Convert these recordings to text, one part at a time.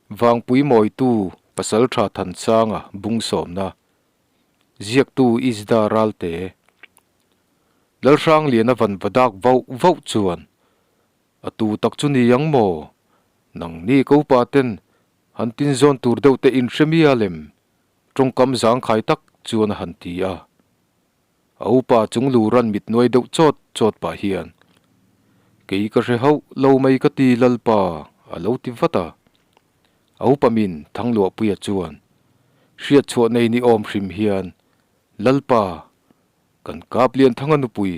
Vangpui mawitu Pasaltha Thansanga bung sawmna ziaktu Isda Ralte Lalhrangliana van va dak vauh vauh chuan a tu tak chu ni ang maw? Nangni ko pa ten han tin zawn tur deuh te in hre mial em? Tawngkam zangkhai tak chuan a han ti a. A upa chung luran mit nuai deuh chawt chawt pah hian, Kei ka hre hauh lo mai ka ti Lalpa, a lo ti vat a. A upa min Thangluahpuia chuan, Hriat chhuah nei ni awm hrim hian, Lalpa, kan kap lian thanga nupui,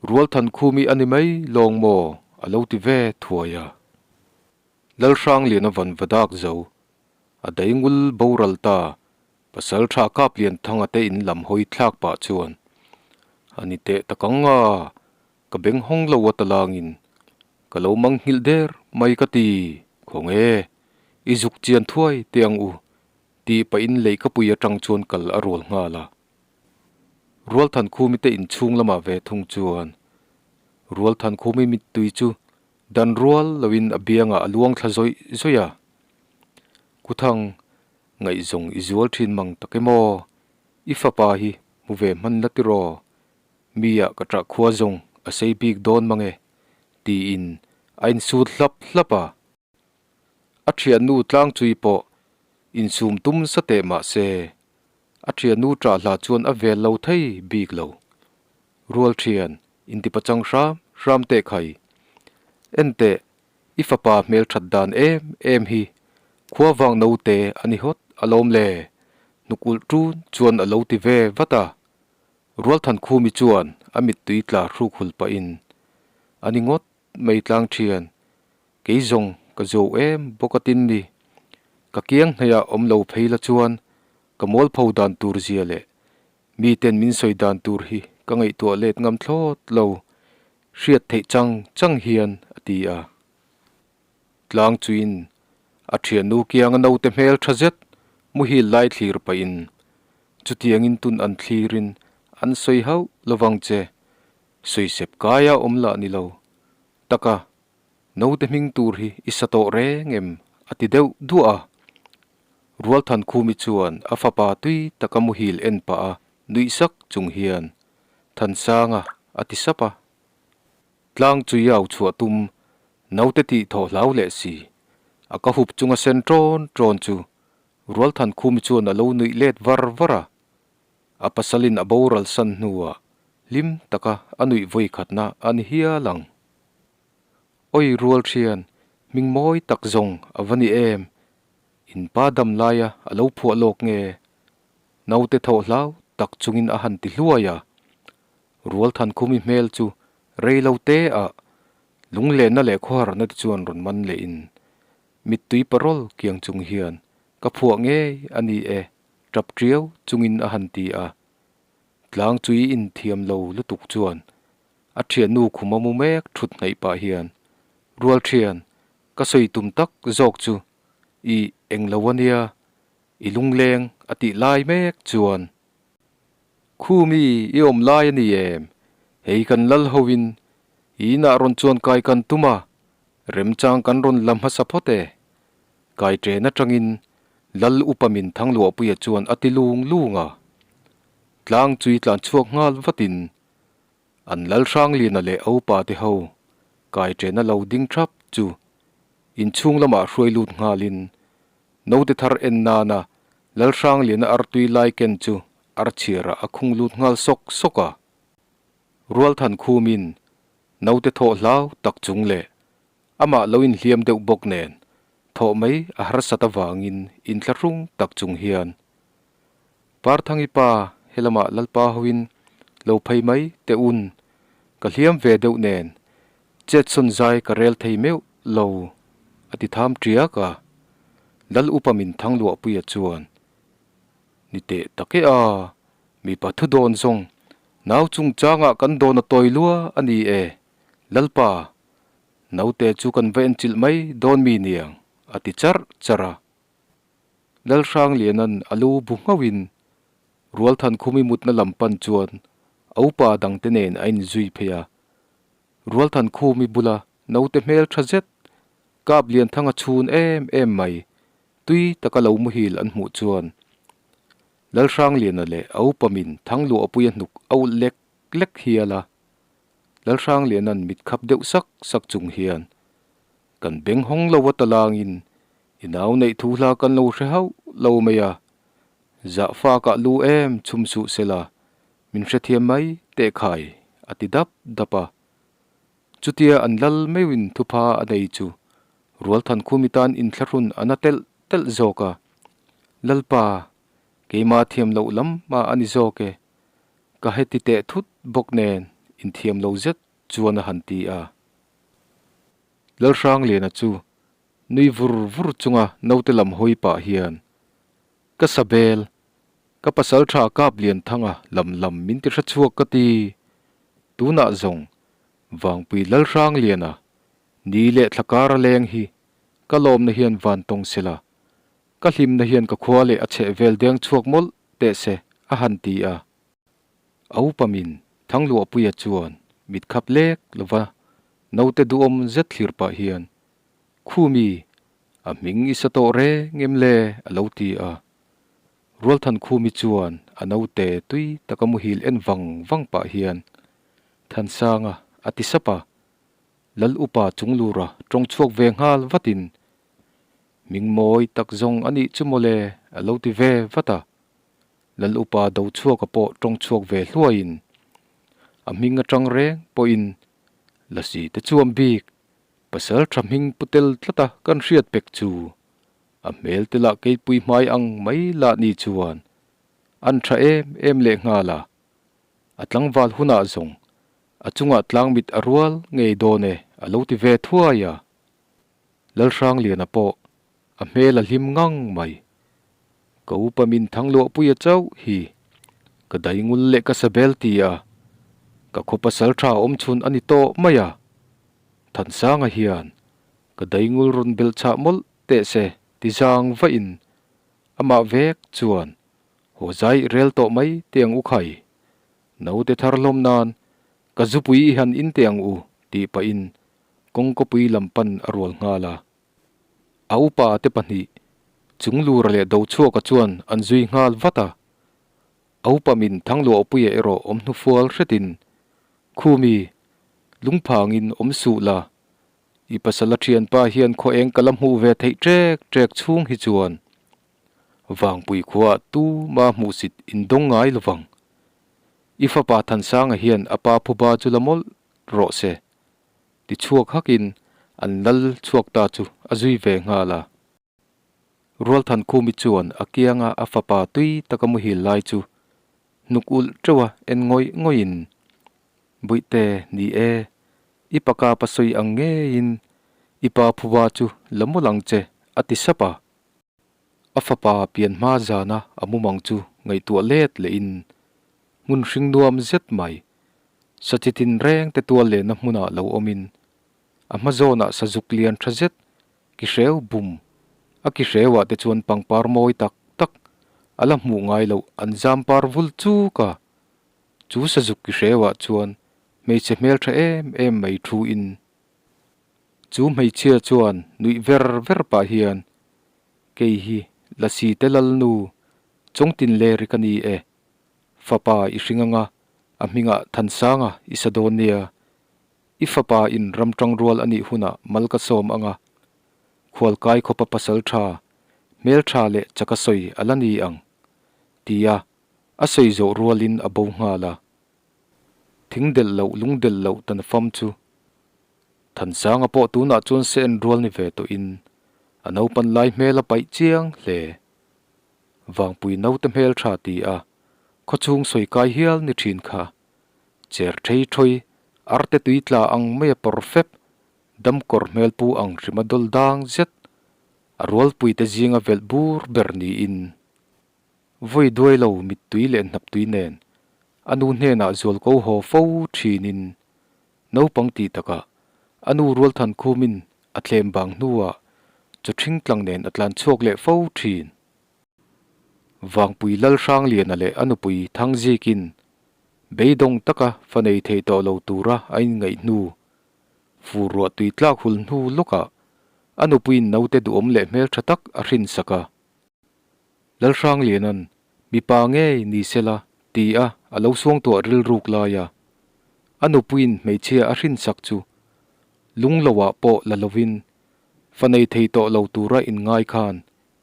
Rualthan khumi a ni mai lawng maw? a lo ti ve thuai a. Lalhrangliana van va dak zo, a daingul boral ta Pasal tha kap lian thanga te in lam hawi thlak pah chuan a ni teh tak ang a, ka beng hawng lo a talangin ka lo mang nghilh der mai ka ti, khaw nge i zuk chian thuai teh ang u tih pahin leihkapui atang chuan kal a rual nghal a. Rualthankhumi te inchhung lamah ve thung chuan Rualthankhumi mittui chu dan rual loin a biangah a luang thla zawih zawih a, Kuthang Ngaihzawng i zual thin mang tak em aw? I fapa hi hmu ve hman la tiraw? Mi ah ka ṭah khua zawng a sei bik dawn mang e, tiin a insut hlap hlap a. A ṭhiannu tlangchui pawh insum tum sa teh mah se, a ṭhiannu ṭah hla chuan a vel lo thei bik lo. Rual ṭhian intipachang hram hram teh khai. Enteh, I fapa hmelthat dan em em hi khua vang naute a ni hawt alawm le, hnuk ulh tun chuan a lo ti ve vat a. Rualthankhumi chuan a mittui tla hruk hul pahin, A ni ngawt mai tlang thian, kei zawng ka zo em bawk a tin ni. Ka kiang hnaihah awm lo phei la chuan ka mualpho dan tur zia leh Miten min sawi dan tur hi ka ngaihtuah let ngam thlawt lo, hriat theih chang chang hian a ti a. Tlang chuin a thiannu kianga naute hmel tha zet muhil lai thlir pahin chutiangin tun an thlirin an sawi hauh lovang che, sawisep kaia awm lah ni lo taka naute hming tur hi i sa tawh reng em a ti deuh duah a. Rualthankhumi chuan a fapa tui taka muhil en pah a nuih sak chung hian Thansanga a ti sap a. Tlang chui au chhuah tum naute tih thaw hlau leh si. A ka hup chunga sen ṭawn ṭawn chu Rualthankhumi chuan a lo nuih let var var a. A pasalin a boral san hnuah hlim taka a nuih vawi khatna a ni hial ang. Oi rual thian, hming mawi tak zawng a va ni em? In pa dam laia a lo phuah lawk nge? Naute thawh hlau tak chungin a han ti hluai a. Rualthankhumi hmel chu rei lo te ah lunglenna leh khawharna te chuan rawn man leh in mittui parawl kiang chung hian ka phuah ngei a ni e tap tiau chungin a han ti a. Tlang chui inthiam lo lutuk chuan A thiannu khum a mu mek thut hnaih pah hian, Rual thian, ka sawi tum tak zawk chu i englo a nia, i lungleng a tih lai mek chuan. Khumi i awm lai a ni em? Hei kan lal hoin i inah rawn chuan kai kan tum a, remchang kan rawn la hmasa phawt e. Kai ṭen aṭangin Lal upa min Thangluahpuia chuan a ti lung lung a. Tlang chui tlan chhuak nghal vatin An Lalhrangliana leh a upa te ho kai ṭena lo ding ṭhap chu inchhung lamah hruai lut nghalin naute thar en nana Lalhrangliana artui lai ken chu archhiarah a khung lut nghal sawk sawk a. Rualthan khumin naute thawh hlau tak chung leh amah lo inhliam deuh bawk nen thawh mai a harsat avangin inthlahrung tak chung hian Parthangi pa helamah Lalpa hoin lo phei mai teh un, ka hliam ve deuh nen chetsawn zai ka rel thei meuh lo a ti tham tiak a, Lal upa min Thangluahpuia chuan ni teh tak e a, mipa thu dawn zawng nau chungchangah kan dawn a tawi lua a ni e, Lalpa naute chu kan va enchilh mai dawn mi niang a ti charh charh a. Lalhrangliana'n a lu bu nghauhin Rualthankhumi mutna lam pan chuan a upa dangte nen a inzui phei a. Rualthankhumi bula naute hmel tha zet, kap Lianthanga chhun em em mai. tui taka lo muhil an hmuh chuan Lalhrangliana leh a upamin Thangluahpuia hnuk a ulh lek lek hial a. Lalhrangliana'n mit khap deuh sak sak chung hian, Kan beng hawng lo a talangin i nau neih thu hla kan lo hre hauh lo mai a, zahfakah lu em chhum suh sela min hrethiam mai teh khai, a ti dap dap a. Chutia an lal meuhin thupha a nei chu Rualthankhumi tan inthlahrun a na telh telh zawk a, Lalpa, keimah thiam loh lam mah a ni zawk e, ka heti teh thut bawk nen inthiam lo zet chuan a han ti a. Lalhrangliana chu nui vur vur chunga naute lam hawi pah hian, Ka sabel, ka pasal tha kap lian thanga lam lam min ti hre chhuak ka ti. Tunah zawng Vangpui Lalhrangliana ni leh thla kar a leng hi ka lawmna hian van tawng sela, ka hlimna hian ka khua leh a chheh vel deng chhuak mawlh teh se a han ti a. A upamin Thangluahpuia chuan mit khap lek lova naute duhawm zet thlir pah hian, Khumi, a hming i sa tawh reng em le? a lo ti a. Rualthankhumi chuan a naute tui taka muhil en vang vang pah hian, Thansanga, a ti sap a. Lal upa Chunglura tawng chhuak ve nghal vatin, Hming mawi tak zawng a nih chu mawle, a lo ti ve vat a. Lal upa Dochhuaka pawh tawng chhuak ve hluaiin, a hming atang reng pawhin Lasi te chuan bik pasal tha hming pu tel tlata kan hriat pek chu a hmel te lah keipui hmai ang mai lah ni chuan an tha em em leh nghal a, a tlangval hunah zawng a chungah tlangmit a rual ngei dawn e a lo ti ve thuai a. Lalhrangliana pawh a hmel a hlim ngang mai. Ka upa min Thangluahpuia chauh hi ka daingul leh ka sabel ti a, ka khaw pasal tha awm chhun a ni tawh mai a. Thansanga hian ka daingul rawn belh chhah mawlh teh se ti zang vahin amah vek chuan haw zai rel tawh mai teh ang u khai. Naute thar hlawm nan ka zupui i han in teh ang u tih pahin kawngkawpui lam pan a rual nghal a. A upa te pahnih, Chunglura leh Dochhuaka chuan an zui nghal vat a. A upa min Thangluahpuia erawh awm hnufual hretin, Khumi, lungphangin awm suh la, i pasal a thianpa hian khaw eng ka la hmuh ve theih ṭek ṭek chhung hi chuan Vangpui khuaah tuma hmuhsit indawng ngai lovang. I fapa Thansanga hian a pa phuba chu la mawlh rawh se. Ti chhuak hakin an lal chhuak ta chu a zui ve nghal a. Rualthankhumi chuan a kianga a fapa tui taka muhil lai chu hnuk ulh teuh a en ngawih ngawihin, Buihte, ni e, i paka pa sawi ang ngeiin i pa phuba chu la mawlh ang che, a ti sap a. A fapa pian hma zana a mumang chu ngaihtuah let lehin hmun hring nuam zet mai Sachi tinreng te tual lehna hmunah lo awmin a hma zawnah sazuk lian tha zet ki hreu bum a ki hreuah te chuan pangpar mawi tak tak a la hmuh ngai loh an zam par vul chuk a. Chu sazuk ki hreuah chuan hmeichhe hmeltha em em mai thu in chu hmeichhia chuan nuih ver ver pah hian Kei hi Lasi te Lalnu Chawngtinleri ka ni e. Fapa i hring anga a hmingah Thansanga i sa dawn nia. I fapa in ram tangrual a nih hunah mal ka sawm anga khualkai khawpa pasal tha, hmel tha leh chaka sawi a la ni ang, tia a sawi zawh rualin a bo nghal a. Thing delh loh lung delh loh tan fam chu Thansanga pawh tunah chuan se en rual ni ve tawhin a naupan lai hmel a paih chiang hle. Vangpui naute hmel tha ti a, khawchhung sawi kai hial ni thin kha. Cher thei thawi, arte tui tla ang mai a pawr fep, damkawr hmel pu ang hrima dawl dang zet, a rualpui te zinga velh bur ber niin. Vawi duai lo mittui leh hnaptui nen a nu hnenah zualko haw fo thinin naupang tih takah a nu rualthan khumin a thlem bang hnuah chaw ṭhing tlang nen a tlan chhuak leh fo ṭhin. Vangpui Lalhrangliana leh a nupui Thangzikin beidawng taka fa nei thei tawh lo tura a inngaih hnu, fur ruah tui tlak hul hnu lawkah A nupuiin naute duhawm leh hmeltha tak a hrinsak a. Lalhrangliana'n mipa ngei ni sela ti a a lo suangtuah rilruk lai a, a nupuiin hmeichhia a hrinsak chu lungloah pawh la lovin fa nei thei tawh lo tura inngai khan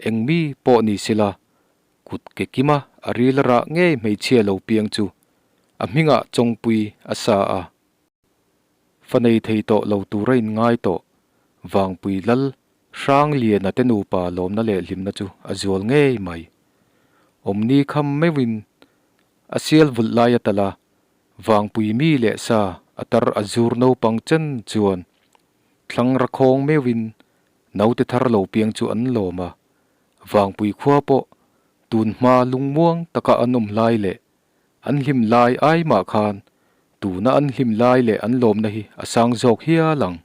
eng mi pawh ni sela kut ke kima a ril a rah ngei hmeichhia lo piang chu a hmingah chawngpui a sa a. Fa nei thei tawh lo tura inngai tawh Vangpui Lal Hrangliana te nupa lawmna leh hlimna chu a zual ngei mai. Awmni kham meuhin a sial vulh lai a tal a, Vangpui mi leh sa a tar a zur naupang chen chuan thlang rakhawng meuhin naute thar lo piang chu an lawm a, Vangpui khua pawh tun hma lungmuang taka an awm lai leh An hlim lai ai mah khan tuna an hlim lai leh an lawmna hi a sang zawk hial ang.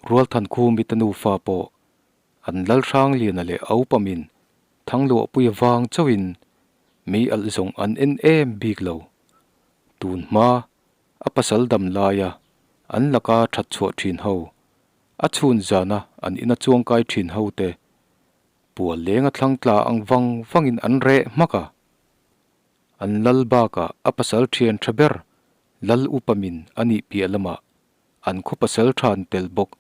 Rualthankhumi te nufa pawh an Lalhrangliana leh Aupamin Thangluahpuia vang chauhin mei alh zawng an en em bik lo. Tun hma a pasal dam laia an laka that chhuah thin ho, a chhun zana an ina chuangkai thin ho te Pual lenga thlang tla ang vang vangin an reh hmak a. An lal bakah a pasal thian tha ber Lal Upa min a nih piah lamah an khaw pasal than tel bawk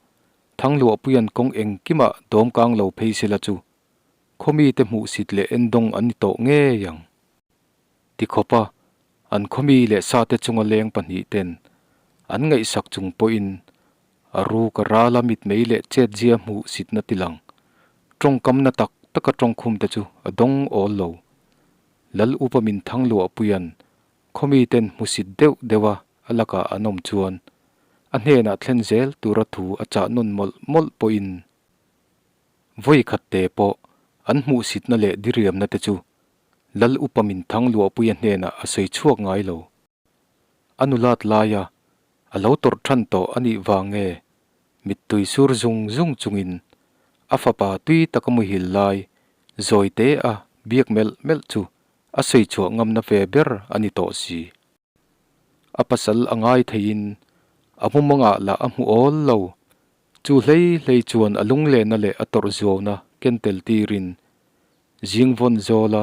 Thangluahpuia'n kawng engkimah dawmkang lo phei sela chu khaw mite hmuhsit leh endawng an ni tawh ngei ang. Tikhawpa an khaw mi leh sate chunga leng pahnihten an ngaihsak chung pawhin A ruk a ral a mitmei leh chetzia hmuh sitna ti lang. Tawngkamna tak taka tawngkhum te chu a dawng awl lo. Lal upa min thang luah puian khawmi ten hmusit deuh deuh a a lakah an awm chuan a hnenah thlen zel tura thu a chah nawn mawlh mawlh pawhin vawi khat te pawh an hmuhsitna leh diriamna te chu Lal upa min thang luah puia hnenah a sawi chhuak ngai lo. A nulat laia a lo tawrh than tawh a nih vang nge mittui sur zung zung chungin a fapa tui taka muhil lai zawi te a biak melh melh chu a sawi chhuah ngamna ve ber a ni tawh si. A pasal a ngai theiin a mumangah lah a hmu awl lo, chu hlei hlei chuan a lunglenna leh a tawrh zuauna ken tel tirin zing vawn zawla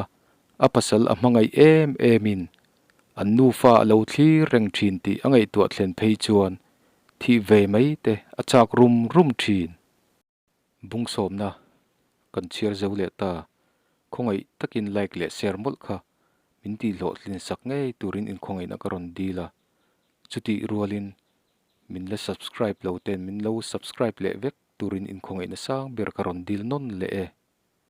a pasal a hmangaih em emin An nufa a lo thlir reng thin tih a ngaihtuah thlen phei chuan thih ve mai te a chak rum rum thin. Bungsawmna kan chhiar zo leh ta, khawngaih takin like leh share mawlh kha min tih hlawhtlin sak ngei turin inkhawngaihna ka rawn dil a, chutih rualin min la subscribe lo ten min lo subscribe leh vek turin inkhawngaihna sang ber ka rawn dil nawn leh e.